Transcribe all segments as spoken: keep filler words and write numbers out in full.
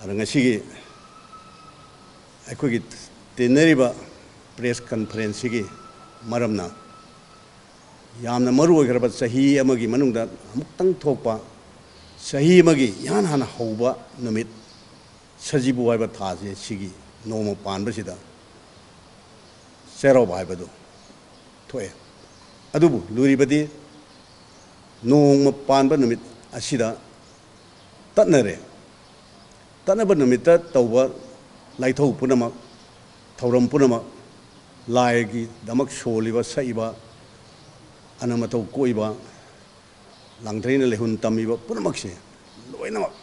ꯑꯗ ꯉꯁꯤꯒꯤ ꯑꯩꯈꯣꯏꯒꯤ ꯇꯤꯟꯅꯔꯤꯕ ꯄ꯭ꯔꯦꯁ ꯀꯟꯐꯔꯦꯟꯁꯁꯤꯒꯤ ꯃꯔꯝꯅ, ꯌꯥꯝꯅ ꯃꯔꯨ ꯑꯣꯏꯈ꯭ꯔꯕ, ꯆꯍꯤ ꯑꯃꯒꯤ ꯃꯅꯨꯡꯗ ꯑꯃꯨꯛꯇꯪ ꯊꯣꯛꯄ, ꯆꯍꯤ ꯑꯃꯒꯤ ꯏꯍꯥꯟ ꯍꯥꯟꯅ ꯍꯧꯕ ꯅꯨꯃꯤꯠ, ꯁꯖꯤꯕꯨ ꯍꯥꯏꯕ ꯊꯥꯁꯦ, ꯁꯤꯒꯤ ꯅꯣꯡꯃ ꯄꯥꯟꯕꯁꯤꯗ ꯆꯩꯔꯥꯎꯕ ꯍꯥꯏꯕꯗꯨ ꯊꯣꯛꯑꯦ꯫ ꯑꯗꯨꯕꯨ ꯂꯨꯔꯤꯕꯗꯤ, ꯅꯣꯡꯃ ꯄꯥꯟꯕ ꯅꯨꯃꯤꯠ ꯑꯁꯤꯗ ꯇꯠꯅꯔꯦ꯫ ꯇꯠꯅꯕ ꯅꯨꯃꯤꯠꯇ ꯇꯧꯕ ꯂꯥꯏꯊꯧ ꯄꯨꯝꯅꯃꯛ, ꯊꯧꯔꯝ ꯄꯨꯝꯅꯃꯛ, ꯂꯥꯏꯒꯤꯗꯃꯛ ꯁꯣꯜꯂꯤꯕ, ꯁꯛꯏꯕ, ꯑꯅ ꯃꯊꯧ ꯀꯣꯛꯏꯕ, ꯂꯥꯡꯊ꯭ꯔꯩꯅ ꯂꯩꯍꯨꯟ ꯇꯝꯃꯤꯕ ꯄꯨꯝꯅꯃꯛꯁꯦ ꯂꯣꯏꯅꯃꯛ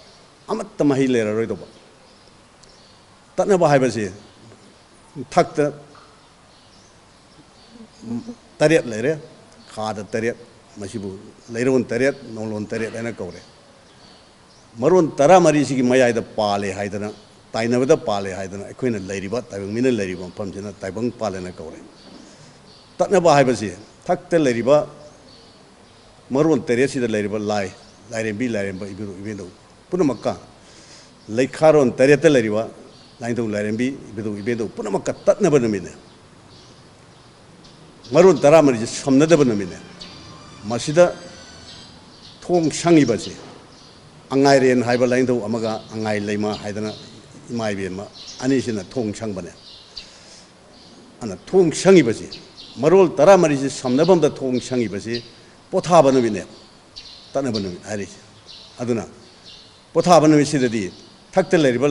ꯑꯃꯠꯇ ꯃꯍꯩ ꯂꯩꯔꯔꯣꯏꯗꯧꯕ꯫ ꯇꯠꯅꯕ ꯍꯥꯏꯕꯁꯤ ꯊꯛꯇ ꯇꯔꯦꯠ ꯂꯩꯔꯦ, ꯈꯥꯗ ꯇꯔꯦꯠ, ꯃꯁꯤꯕꯨ ꯂꯩꯔꯣꯟ ꯇꯔꯦꯠ, ꯅꯣꯡꯂꯣꯟ ꯇꯔꯦꯠ ꯍꯥꯏꯅ ꯀꯧꯔꯦ꯫ ꯃꯔꯣꯟ ꯇꯔꯥꯃꯔꯤꯁꯤꯒꯤ ꯃꯌꯥꯏꯗ ꯄꯥꯜꯂꯦ ꯍꯥꯏꯗꯅ, ꯇꯥꯏꯅꯕꯗ ꯄꯥꯜꯂꯦ ꯍꯥꯏꯗꯅ ꯑꯩꯈꯣꯏꯅ ꯂꯩꯔꯤꯕ, ꯇꯥꯏꯕꯪ ꯃꯤꯅ ꯂꯩꯔꯤꯕ ꯃꯐꯝꯁꯤꯅ ꯇꯥꯏꯕꯪ ꯄꯥꯜꯂꯦꯅ ꯀꯧꯔꯦ꯫ ꯇꯠꯅꯕ ꯍꯥꯏꯕꯁꯤ ꯊꯛꯇ ꯂꯩꯔꯤꯕ ꯃꯔꯣꯟ ꯇꯔꯦꯠꯁꯤꯗ ꯂꯩꯔꯤꯕ ꯂꯥꯏ, ꯂꯥꯏꯔꯦꯝꯕꯤ, ꯂꯥꯏꯔꯦꯝꯕ, ꯏꯕꯨꯙꯧ, ꯏꯕꯦꯟꯗꯧ ꯄꯨꯝꯅꯃꯛꯀ, ꯂꯩꯈꯥꯔꯣꯟ ꯇꯔꯦꯠꯇ ꯂꯩꯔꯤꯕ ꯂꯥꯏꯅꯤꯡꯊꯧ, ꯂꯥꯏꯔꯦꯝꯕꯤ, ꯏꯕꯨꯙꯧ, ꯏꯕꯦꯟꯗꯧ ꯄꯨꯝꯅꯃꯛꯀ ꯇꯠꯅꯕ ꯅꯨꯃꯤꯠꯅꯦ꯫ ꯃꯔꯣꯟ ꯇꯔꯥꯃꯔꯤꯁꯦ ꯁꯝꯅꯗꯕ ꯅꯨꯃꯤꯠꯅꯦ꯫ ꯃꯁꯤꯗ ꯊꯣꯡ ꯁꯪꯉꯤꯕꯁꯦ, ꯑꯉꯥꯏꯔꯦꯟ ꯍꯥꯏꯕ ꯂꯥꯏꯅꯤꯡꯊꯧ ꯑꯃꯒ ꯑꯉꯥꯏ ꯂꯩꯃ ꯍꯥꯏꯗꯅ ꯏꯃꯥ ꯏꯕꯦꯟ ꯑꯅꯤꯁꯤꯅ ꯊꯣꯡ ꯁꯪꯕꯅꯦ꯫ ꯑꯗꯨꯅ ꯊꯣꯡ ꯁꯪꯉꯤꯕꯁꯤ, ꯃꯔꯣꯜ ꯇꯔꯥꯃꯔꯤꯁꯤ ꯁꯝꯅꯐꯝꯗ ꯊꯣꯡ ꯁꯪꯉꯤꯕꯁꯤ ꯄꯣꯊꯥꯕ ꯅꯨꯃꯤꯠꯅꯦꯕ, ꯇꯠꯅꯕ ꯅꯨꯃꯤꯠ ꯍꯥꯏꯔꯤꯁꯦ꯫ ꯑꯗꯨꯅ ꯄꯣꯊꯥꯕ ꯅꯨꯃꯤꯠꯁꯤꯗꯗꯤ ꯊꯛꯇ ꯂꯩꯔꯤꯕ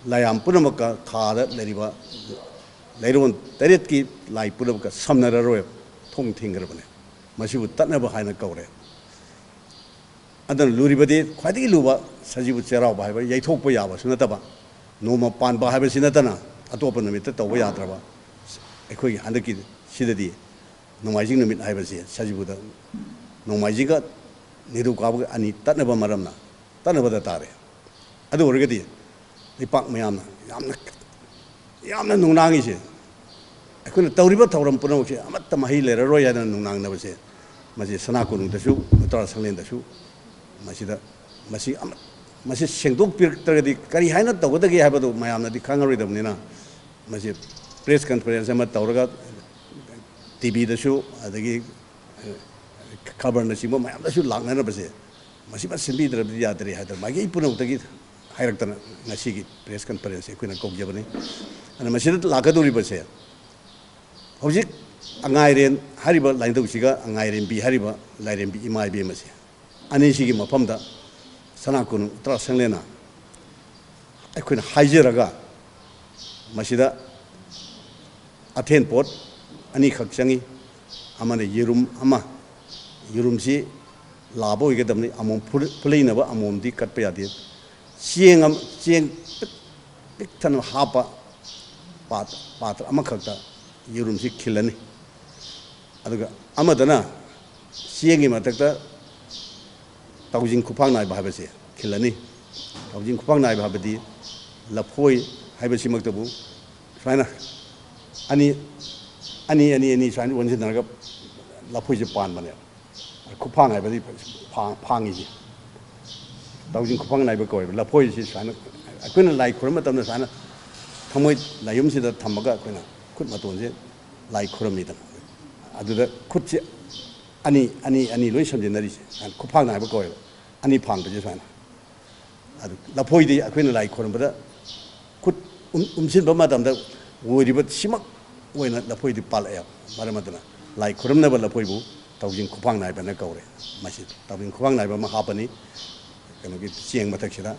ꯂꯥꯏꯌꯥꯝ ꯄꯨꯝꯅꯃꯛꯀ ꯈꯥꯗ ꯂꯩꯔꯤꯕ ꯂꯩꯔꯣꯟ ꯇꯔꯦꯠꯀꯤ ꯂꯥꯏ ꯄꯨꯝꯅꯃꯛꯀ ꯁꯝꯅꯔꯔꯣꯏꯕ, ꯊꯣꯡ ꯊꯤꯡꯈ꯭ꯔꯕꯅꯦ꯫ ꯃꯁꯤꯕꯨ ꯇꯠꯅꯕ ꯍꯥꯏꯅ ꯀꯧꯔꯦ꯫ ꯑꯗꯨꯅ ꯂꯨꯔꯤꯕꯗꯤ, ꯈ꯭ꯋꯥꯏꯗꯒꯤ ꯂꯨꯕ ꯁꯖꯤꯕꯨ ꯆꯩꯔꯥꯎꯕ ꯍꯥꯏꯕ ꯌꯩꯊꯣꯛꯄ ꯌꯥꯕꯁꯨ ꯅꯠꯇꯕ, ꯅꯣꯡꯃ ꯄꯥꯟꯕ ꯍꯥꯏꯕꯁꯤ ꯅꯠꯇꯅ ꯑꯇꯣꯞꯄ ꯅꯨꯃꯤꯠꯇ ꯇꯧꯕ ꯌꯥꯗ꯭ꯔꯕ, ꯑꯩꯈꯣꯏꯒꯤ ꯍꯟꯗꯛꯀꯤ ꯁꯤꯗꯗꯤ ꯅꯣꯡꯃꯥꯏꯖꯤꯡ ꯅꯨꯃꯤꯠ ꯍꯥꯏꯕꯁꯤ ꯁꯖꯤꯕꯨꯗ, ꯅꯣꯡꯃꯥꯏꯖꯤꯡꯒ ꯅꯤꯡꯊꯧꯀꯥꯕꯒ ꯑꯅꯤ ꯇꯠꯅꯕ ꯃꯔꯝꯅ ꯇꯠꯅꯕꯗ ꯇꯥꯔꯦ꯫ ꯑꯗꯨ ꯑꯣꯏꯔꯒꯗꯤ ꯂꯩꯄꯥꯛ ꯃꯌꯥꯝꯅ ꯌꯥꯝꯅ, ꯌꯥꯝꯅ ꯅꯨꯡꯅꯥꯡꯉꯤꯁꯦ, ꯑꯩꯈꯣꯏꯅ ꯇꯧꯔꯤꯕ ꯊꯧꯔꯝ ꯄꯨꯝꯅꯃꯛꯁꯦ ꯑꯃꯠꯇ ꯃꯍꯩ ꯂꯩꯔꯔꯣꯏ ꯍꯥꯏꯗꯅ ꯅꯨꯡꯅꯥꯡꯅꯕꯁꯦ, ꯃꯁꯤ ꯁꯅꯥ ꯀꯣꯅꯨꯡꯗꯁꯨ, ꯎꯇꯔꯥ ꯁꯪꯂꯦꯟꯗꯁꯨ ꯃꯁꯤꯗ, ꯃꯁꯤ ꯑꯃ-, ꯃꯁꯤ ꯁꯦꯡꯗꯣꯛꯄꯤꯔꯛꯇ꯭ꯔꯒꯗꯤ ꯀꯔꯤ ꯍꯥꯏꯅ ꯇꯧꯒꯗꯒꯦ ꯍꯥꯏꯕꯗꯨ ꯃꯌꯥꯝꯅꯗꯤ ꯈꯪꯉꯔꯣꯏꯗꯕꯅꯤꯅ, ꯃꯁꯤ press conference ꯑꯃ ꯇꯧꯔꯒ ꯇꯤ ꯚꯤꯗꯁꯨ, ꯑꯗꯒꯤ ꯈꯕꯔꯅꯆꯤꯡꯕ ꯃꯌꯥꯝꯗꯁꯨ ꯂꯥꯛꯅꯅꯕꯁꯦ, ꯃꯁꯤꯃ ꯁꯤꯟꯕꯤꯗ꯭ꯔꯕꯗꯤ ꯌꯥꯗ꯭ꯔꯦ ꯍꯥꯏꯗꯅ ꯃꯥꯏꯀꯩ ꯄꯨꯝꯅꯃꯛꯇꯒꯤ ꯍꯥꯏꯔꯛꯇꯅ ꯉꯁꯤꯒꯤ press conference ꯑꯩꯈꯣꯏꯅ ꯀꯧꯖꯕꯅꯤ꯫ ꯑꯗꯨꯅ ꯃꯁꯤꯗ ꯂꯥꯛꯀꯗꯧꯔꯤꯕꯁꯦ, ꯍꯧꯖꯤꯛ ꯑꯉꯥꯏꯔꯦꯟ ꯍꯥꯏꯔꯤꯕ ꯂꯥꯏꯅꯤꯡꯊꯧꯁꯤꯒ ꯑꯉꯥꯏꯔꯦꯝꯕꯤ ꯍꯥꯏꯔꯤꯕ ꯂꯥꯏꯔꯦꯝꯕꯤ ꯏꯃꯥ ꯏꯕꯦꯝ ꯑꯁꯦ, ꯑꯅꯤꯁꯤꯒꯤ ꯃꯐꯝꯗ ꯁꯅꯥ ꯀꯣꯅꯨꯡ ꯎꯇꯔꯥ ꯁꯪꯂꯦꯟꯅ ꯑꯩꯈꯣꯏꯅ ꯍꯥꯏꯖꯔꯒ, ꯃꯁꯤꯗ ꯑꯊꯦꯟ ꯄꯣꯠ ꯑꯅꯤꯈꯛ ꯆꯪꯏ꯫ ꯑꯃꯅ ꯌꯦꯔꯨꯝ ꯑꯃ, ꯌꯦꯔꯨꯝꯁꯤ ꯂꯥꯕ ꯑꯣꯏꯒꯗꯕꯅꯤ, ꯑꯃꯣꯝ ꯐꯨ-, ꯐꯨꯂꯩꯅꯕ ꯑꯃꯣꯝꯗꯤ ꯀꯠꯄ ꯌꯥꯗꯦ꯫ ꯆꯦꯡ ꯑꯃ, ꯆꯦꯡ ꯄꯤꯛ, ꯄꯤꯛ ꯊꯟꯅ ꯍꯥꯞꯄ ꯄꯥꯠ-, ꯄꯥꯇ꯭ꯔ ꯑꯃꯈꯛꯇ ꯌꯦꯔꯨꯝꯁꯤ ꯈꯤꯜꯂꯅꯤ꯫ ꯑꯗꯨꯒ ꯑꯃꯗꯅ ꯆꯦꯡꯒꯤ ꯃꯊꯛꯇ ꯇꯥꯎꯖꯤꯡ ꯈꯨꯐꯥꯡ ꯅꯥꯏꯕ ꯍꯥꯏꯕꯁꯦ ꯈꯤꯜꯂꯅꯤ꯫ ꯇꯥꯎꯖꯤꯡ ꯈꯨꯐꯥꯡ ꯅꯥꯏꯕ ꯍꯥꯏꯕꯗꯤ ꯂꯐꯣꯏ ꯍꯥꯏꯕꯁꯤꯃꯛꯇꯕꯨ ꯁꯨꯃꯥꯏꯅ ꯑꯅꯤ, ꯑꯅꯤ, ꯑꯅꯤ, ꯑꯅꯤ ꯁꯨꯃꯥꯏꯅ ꯑꯣꯟꯁꯤꯟꯅꯔꯒ ꯂꯐꯣꯏꯁꯦ ꯄꯥꯟꯕꯅꯦꯕ꯫ ꯈꯨꯐꯥꯡ ꯍꯥꯏꯕꯗꯤ ꯐꯥ-, ꯐꯥꯡꯉꯤꯁꯦ꯫ ꯇꯥꯎꯖꯤꯡ ꯈꯨꯐꯥꯡ ꯅꯥꯏꯕ ꯀꯧꯋꯦꯕ꯫ ꯂꯐꯣꯏꯁꯤ ꯁꯨꯃꯥꯏꯅ ꯑꯩꯈꯣꯏꯅ ꯂꯥꯏ ꯈꯨꯔꯨꯝꯕ ꯃꯇꯝꯗ ꯁꯨꯃꯥꯏꯅ ꯊꯃꯣꯏ ꯂꯥꯏꯌꯨꯝꯁꯤꯗ ꯊꯝꯃꯒ ꯑꯩꯈꯣꯏꯅ ꯈꯨꯠ ꯃꯇꯣꯟꯁꯦ ꯂꯥꯏ ꯈꯨꯔꯨꯝꯃꯤꯗꯅ꯫ ꯑꯗꯨꯗ ꯈꯨꯠꯁꯦ ꯑꯅꯤ, ꯑꯅꯤ, ꯑꯅꯤ ꯂꯣꯏ ꯁꯝꯖꯤꯟꯅꯔꯤꯁꯦ ꯁꯨꯃꯥꯏꯅ ꯈꯨꯐꯥꯡ ꯅꯥꯏꯕ ꯀꯧꯋꯦꯕ꯫ ꯑꯅꯤ ꯐꯥꯡꯕꯁꯦ ꯁꯨꯃꯥꯏꯅ꯫ ꯑꯗꯨ ꯂꯐꯣꯏꯗꯤ ꯑꯩꯈꯣꯏꯅ ꯂꯥꯏ ꯈꯨꯔꯨꯝꯕꯗ ꯈꯨꯠ ꯎꯝ-, ꯎꯝꯁꯤꯟꯕ ꯃꯇꯝꯗ ꯑꯣꯏꯔꯤꯕ ꯁꯤꯃꯛ ꯑꯣꯏꯅ ꯂꯐꯣꯏꯗꯤ ꯄꯥꯜꯂꯛꯑꯦꯕ꯫ ꯃꯔꯝ ꯑꯗꯨꯅ ꯂꯥꯏ ꯈꯨꯔꯨꯝꯅꯕ ꯂꯐꯣꯏꯕꯨ ꯇꯥꯎꯖꯤꯡ ꯈꯨꯐꯥꯡ ꯅꯥꯏꯕꯅ ꯀꯧꯔꯦ꯫ ꯃꯁꯤ ꯇꯥꯎꯖꯤꯡ ꯈꯨꯐꯥꯡ ꯅꯥꯏꯕ ꯑꯃ ꯍꯥꯞꯄꯅꯤ ꯀꯩꯅꯣꯒꯤ ꯆꯦꯡ ꯃꯊꯛꯁꯤꯗ꯫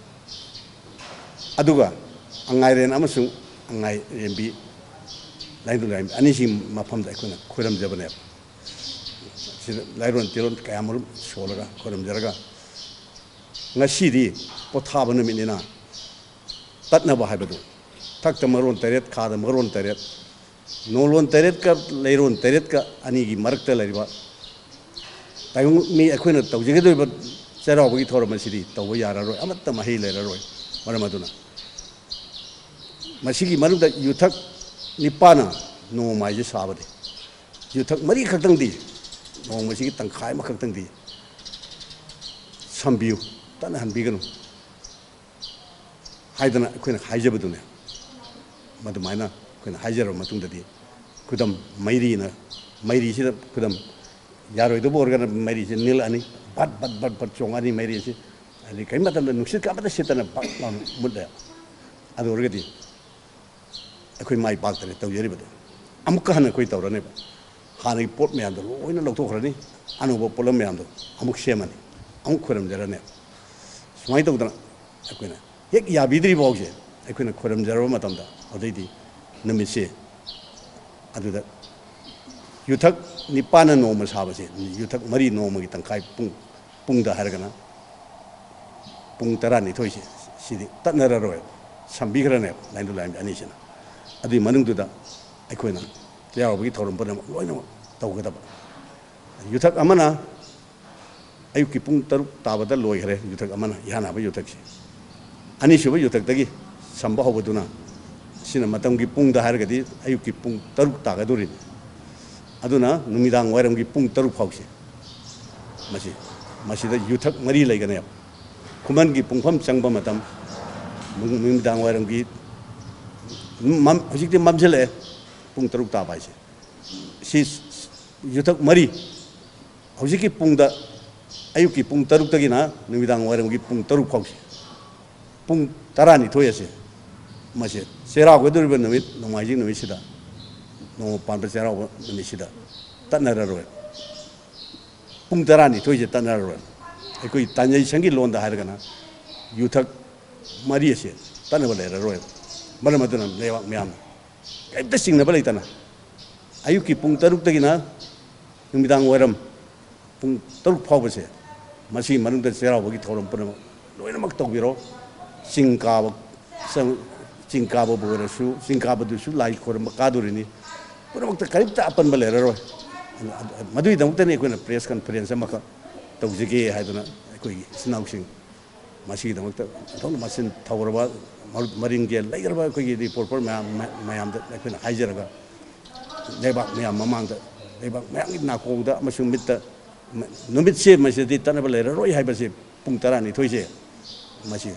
ꯑꯗꯨꯒ ꯑꯉꯥꯏꯔꯦꯟ ꯑꯃꯁꯨꯡ ꯑꯉꯥꯏꯔꯦꯝꯕꯤ, ꯂꯥꯏꯅꯤꯡꯊꯧ ꯂꯥꯏꯔꯦꯝꯕꯤ ꯑꯅꯤꯁꯤꯒꯤ ꯃꯐꯝꯗ ꯑꯩꯈꯣꯏꯅ ꯈꯨꯔꯨꯝꯖꯕꯅꯦꯕ꯫ ꯁꯤꯗ ꯂꯥꯏꯔꯣꯟ ꯇꯤꯔꯣꯟ ꯀꯌꯥꯃꯔꯨꯝ ꯁꯣꯜꯂꯒ ꯈꯨꯔꯨꯝꯖꯔꯒ, ꯉꯁꯤꯗꯤ ꯄꯣꯊꯥꯕ ꯅꯨꯃꯤꯠꯅꯤꯅ ꯇꯠꯅꯕ ꯍꯥꯏꯕꯗꯨ, ꯊꯛꯇ ꯃꯔꯣꯟ ꯇꯔꯦꯠ, ꯈꯥꯗ ꯃꯔꯣꯟ ꯇꯔꯦꯠ, ꯅꯣꯡꯂꯣꯟ ꯇꯔꯦꯠꯀ ꯂꯩꯔꯣꯟ ꯇꯔꯦꯠꯀ ꯑꯅꯤꯒꯤ ꯃꯔꯛꯇ ꯂꯩꯔꯤꯕ ꯇꯥꯏꯕꯪ ꯃꯤ ꯑꯩꯈꯣꯏꯅ ꯇꯧꯖꯒꯗꯧꯔꯤꯕ ꯆꯩꯔꯥꯎꯕꯒꯤ ꯊꯧꯔꯝ ꯑꯁꯤꯗꯤ ꯇꯧꯕ ꯌꯥꯔꯔꯣꯏ, ꯑꯃꯠꯇ ꯃꯍꯩ ꯂꯩꯔꯔꯣꯏ꯫ ꯃꯔꯝ ꯑꯗꯨꯅ ꯃꯁꯤꯒꯤ ꯃꯅꯨꯡꯗ ꯌꯨꯊꯛ ꯅꯤꯄꯥꯅ ꯅꯣꯡꯃ ꯍꯥꯏꯁꯦ ꯁꯥꯕꯗꯤ, ꯌꯨꯊꯛ ꯃꯔꯤ ꯈꯛꯇꯪꯗꯤ, ꯅꯣꯡꯃꯁꯤꯒꯤ ꯇꯪꯈꯥꯏ ꯑꯃꯈꯛꯇꯪꯗꯤ ꯁꯝꯕꯤꯌꯨ, ꯇꯠꯅꯍꯟꯕꯤꯒꯅꯨ꯫ ꯍꯥꯏꯗꯅ ꯑꯩꯈꯣꯏꯅ ꯍꯥꯏꯖꯕꯗꯨꯅꯦ꯫ ꯃꯗꯨꯃꯥꯏꯅ ꯑꯩꯈꯣꯏꯅ ꯍꯥꯏꯖꯔꯕ ꯃꯇꯨꯡꯗꯗꯤ, ꯈꯨꯗꯝ, ꯃꯩꯔꯤꯅ, ꯃꯩꯔꯤꯁꯤꯗ ꯈꯨꯗꯝ, ꯌꯥꯔꯣꯏꯗꯕ ꯑꯣꯏꯔꯒꯅ ꯃꯩꯔꯤꯁꯤ ꯅꯤꯜꯂꯅꯤ, ꯕꯠ ꯕꯠ ꯕꯠ ꯕꯠ ꯆꯣꯡꯉꯅꯤ ꯃꯩꯔꯤꯁꯤ꯫ ꯍꯥꯏꯗꯤ ꯀꯔꯤ ꯃꯇꯝꯗ ꯅꯨꯡꯁꯤꯠꯀ ꯑꯃꯠꯇ ꯁꯤꯠꯇꯅ ꯕꯛ ꯂꯥꯎꯅ ꯃꯨꯠꯂꯦ꯫ ꯑꯗꯨ ꯑꯣꯏꯔꯒꯗꯤ ꯑꯩꯈꯣꯏ ꯃꯥꯏ ꯄꯥꯛꯇꯔꯦ ꯇꯧꯖꯔꯤꯕꯗꯣ꯫ ꯑꯃꯨꯛꯀ ꯍꯟꯅ ꯑꯩꯈꯣꯏ ꯇꯧꯔꯅꯦꯕ꯫ ꯍꯥꯟꯅꯒꯤ ꯄꯣꯠ ꯃꯌꯥꯝꯗꯣ ꯂꯣꯏꯅ ꯂꯧꯊꯣꯛꯈ꯭ꯔꯅꯤ, ꯑꯅꯧꯕ ꯄꯣꯠꯂꯝ ꯃꯌꯥꯝꯗꯣ ꯑꯃꯨꯛ ꯁꯦꯝꯃꯅꯤ, ꯑꯃꯨꯛ ꯈꯣꯏꯔꯝꯖꯔꯅꯦꯕ꯫ ꯁꯨꯃꯥꯏꯅ ꯇꯧꯗꯅ ꯑꯩꯈꯣꯏꯅ ꯍꯦꯛ ꯌꯥꯕꯤꯗ꯭ꯔꯤ ꯐꯥꯎꯁꯦ, ꯑꯩꯈꯣꯏꯅ ꯈꯣꯏꯔꯝꯖꯔꯕ ꯃꯇꯝꯗ, ꯑꯗꯩꯗꯤ ꯅꯨꯃꯤꯠꯁꯦ ꯑꯗꯨꯗ ꯌꯨꯊꯛ ꯅꯤꯄꯥꯟꯅ ꯅꯣꯡꯃ ꯁꯥꯕꯁꯦ, ꯌꯨꯊꯛ ꯃꯔꯤ ꯅꯣꯡꯃꯒꯤ ꯇꯪꯈꯥꯏ ꯄꯨꯡ, ꯄꯨꯡꯗ ꯍꯥꯏꯔꯒꯅ ꯄꯨꯡ ꯇꯔꯥꯅꯤꯊꯣꯏꯁꯦ, ꯁꯤꯗꯤ ꯇꯠꯅꯔꯔꯣꯏꯕ, ꯁꯝꯕꯤꯈ꯭ꯔꯅꯦꯕ line to line ꯑꯅꯤꯁꯤꯅ꯫ ꯑꯗꯨꯒꯤ ꯃꯅꯨꯡꯗꯨꯗ ꯑꯩꯈꯣꯏꯅ ꯆꯩꯔꯥꯎꯕꯒꯤ ꯊꯧꯔꯝ ꯄꯨꯝꯅꯃꯛ ꯂꯣꯏꯅꯃꯛ ꯇꯧꯒꯗꯕ꯫ ꯌꯨꯊꯛ ꯑꯃꯅ ꯑꯌꯨꯛꯀꯤ ꯄꯨꯡ ꯇꯔꯨꯛ ꯇꯥꯕꯗ ꯂꯣꯏꯈ꯭ꯔꯦ, ꯌꯨꯊꯛ ꯑꯃꯅ, ꯏꯍꯥꯟ ꯍꯥꯟꯕ ꯌꯨꯊꯛꯁꯦ꯫ ꯑꯅꯤꯁꯨꯕ ꯌꯨꯊꯛꯇꯒꯤ ꯁꯝꯕ ꯍꯧꯕꯗꯨꯅ, ꯁꯤꯅ ꯃꯇꯝꯒꯤ ꯄꯨꯡꯗ ꯍꯥꯏꯔꯒꯗꯤ ꯑꯌꯨꯛꯀꯤ ꯄꯨꯡ ꯇꯔꯨꯛ ꯇꯥꯒꯗꯧꯔꯤꯅꯤ꯫ ꯑꯗꯨꯅ ꯅꯨꯃꯤꯗꯥꯡ ꯋꯥꯏꯔꯝꯒꯤ ꯄꯨꯡ ꯇꯔꯨꯛ ꯐꯥꯎꯁꯦ, ꯃꯁꯤ, ꯃꯁꯤꯗ ꯌꯨꯊꯛ ꯃꯔꯤ ꯂꯩꯒꯅꯦꯕ꯫ ꯈꯨꯃꯟꯒꯤ ꯄꯨꯡꯐꯝ ꯆꯪꯕ ꯃꯇꯝ, ꯅꯨꯃꯤꯗꯥꯡ ꯋꯥꯏꯔꯝꯒꯤ, ꯃꯝ-, ꯍꯧꯖꯤꯛꯇꯤ ꯃꯝꯁꯤꯜꯂꯛꯑꯦ, ꯄꯨꯡ ꯇꯔꯨꯛ ꯇꯥꯕ ꯍꯥꯏꯁꯦ꯫ ꯁꯤ ꯌꯨꯊꯛ ꯃꯔꯤ, ꯍꯧꯖꯤꯛꯀꯤ ꯄꯨꯡꯗ, ꯑꯌꯨꯛꯀꯤ ꯄꯨꯡ ꯇꯔꯨꯛꯇꯒꯤꯅ ꯅꯨꯃꯤꯗꯥꯡ ꯋꯥꯏꯔꯝꯒꯤ ꯄꯨꯡ ꯇꯔꯨꯛ ꯐꯥꯎꯁꯦ, ꯄꯨꯡ ꯇꯔꯥꯅꯤꯊꯣꯏ ꯑꯁꯦ, ꯃꯁꯦ ꯆꯩꯔꯥꯎꯒꯗꯧꯔꯤꯕ ꯅꯨꯃꯤꯠ, ꯅꯣꯡꯃꯥꯏꯖꯤꯡ ꯅꯨꯃꯤꯠꯁꯤꯗ, ꯅꯣꯡꯃ ꯄꯥꯟꯕ ꯆꯩꯔꯥꯎꯕ ꯅꯨꯃꯤꯠꯁꯤꯗ ꯇꯠꯅꯔꯔꯣꯏ꯫ ꯄꯨꯡ ꯇꯔꯥꯅꯤꯊꯣꯏꯁꯦ ꯇꯠꯅꯔꯔꯣꯏ꯫ ꯑꯩꯈꯣꯏ ꯇꯥꯟꯖꯩ ꯁꯪꯒꯤ ꯂꯣꯟꯗ ꯍꯥꯏꯔꯒꯅ ꯌꯨꯊꯛ ꯃꯔꯤ ꯑꯁꯦ ꯇꯠꯅꯕ ꯂꯩꯔꯔꯣꯏꯕ꯫ ꯃꯔꯝ ꯑꯗꯨꯅ ꯂꯩꯕꯥꯛ ꯃꯤꯌꯥꯝꯅ ꯀꯔꯤꯝꯇ ꯆꯤꯡꯅꯕ ꯂꯩꯇꯅ ꯑꯌꯨꯛꯀꯤ ꯄꯨꯡ ꯇꯔꯨꯛꯇꯒꯤꯅ ꯅꯨꯃꯤꯗꯥꯡ ꯋꯥꯏꯔꯝ ꯄꯨꯡ ꯇꯔꯨꯛ ꯐꯥꯎꯕꯁꯦ, ꯃꯁꯤꯒꯤ ꯃꯅꯨꯡꯗ ꯆꯩꯔꯥꯎꯕꯒꯤ ꯊꯧꯔꯝ ꯄꯨꯝꯅꯃꯛ ꯂꯣꯏꯅꯃꯛ ꯇꯧꯕꯤꯔꯣ꯫ ꯆꯤꯡ ꯀꯥꯕ, ꯆꯤꯡ ꯀꯥꯕꯕꯨ ꯑꯣꯏꯔꯁꯨ, ꯆꯤꯡ ꯀꯥꯕꯗꯨꯁꯨ ꯂꯥꯏ ꯈꯣꯏꯔꯝꯕ ꯀꯥꯗꯣꯔꯤꯅꯤ꯫ ꯄꯨꯝꯅꯃꯛꯇ ꯀꯔꯤꯝꯇ ꯑꯄꯟꯕ ꯂꯩꯔꯔꯣꯏ꯫ ꯃꯗꯨꯒꯤꯗꯃꯛꯇꯅꯤ ꯑꯩꯈꯣꯏꯅ ꯄ꯭ꯔꯦꯁ ꯀꯟꯐꯔꯦꯟꯁ ꯑꯃꯈꯛ ꯇꯧꯖꯒꯦ ꯍꯥꯏꯗꯨꯅ ꯑꯩꯈꯣꯏꯒꯤ ꯏꯆꯤꯟ ꯏꯅꯥꯎꯁꯤꯡ ꯃꯁꯤꯒꯤꯗꯃꯛꯇ ꯑꯣꯟꯊꯣꯛꯅ ꯃꯆꯤꯟ ꯊꯧꯔꯕ, ꯃꯔꯨ-, ꯃꯔꯤꯡꯖꯦꯜ ꯂꯩꯈ꯭ꯔꯕ ꯑꯩꯈꯣꯏꯒꯤ ꯔꯤꯄꯣꯔꯇꯔ ꯃꯌꯥꯝ, ꯃꯌꯥꯝꯗ ꯑꯩꯈꯣꯏꯅ ꯍꯥꯏꯖꯔꯒ, ꯂꯩꯕꯥꯛ ꯃꯌꯥꯝ ꯃꯃꯥꯡꯗ, ꯂꯩꯕꯥꯛ ꯃꯌꯥꯝꯒꯤ ꯅꯥꯀꯣꯡꯗ ꯑꯃꯁꯨꯡ ꯃꯤꯠꯇ, ꯅꯨꯃꯤꯠꯁꯦ ꯃꯁꯤꯗꯗꯤ ꯇꯠꯅꯕ ꯂꯩꯔꯔꯣꯏ ꯍꯥꯏꯕꯁꯤ ꯄꯨꯡ ꯇꯔꯥꯅꯤꯊꯣꯏꯁꯦ ꯃꯁꯤ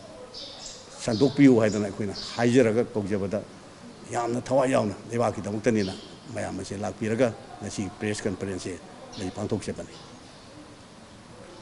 ꯁꯟꯗꯣꯛꯄꯤꯌꯨ ꯍꯥꯏꯗꯅ ꯑꯩꯈꯣꯏꯅ ꯍꯥꯏꯖꯔꯒ ꯀꯧꯖꯕꯗ, ꯌꯥꯝꯅ ꯊꯋꯥꯏ ꯌꯥꯎꯅ ꯂꯩꯕꯥꯛꯀꯤꯗꯃꯛꯇꯅꯤꯅ ꯃꯌꯥꯝ ꯑꯁꯤ ꯂꯥꯛꯄꯤꯔꯒ ꯉꯁꯤ ꯄ꯭ꯔꯦꯁ ꯀꯟꯐꯔꯦꯟꯁꯁꯦ ꯉꯁꯤ ꯄꯥꯡꯊꯣꯛꯆꯕꯅꯤ꯫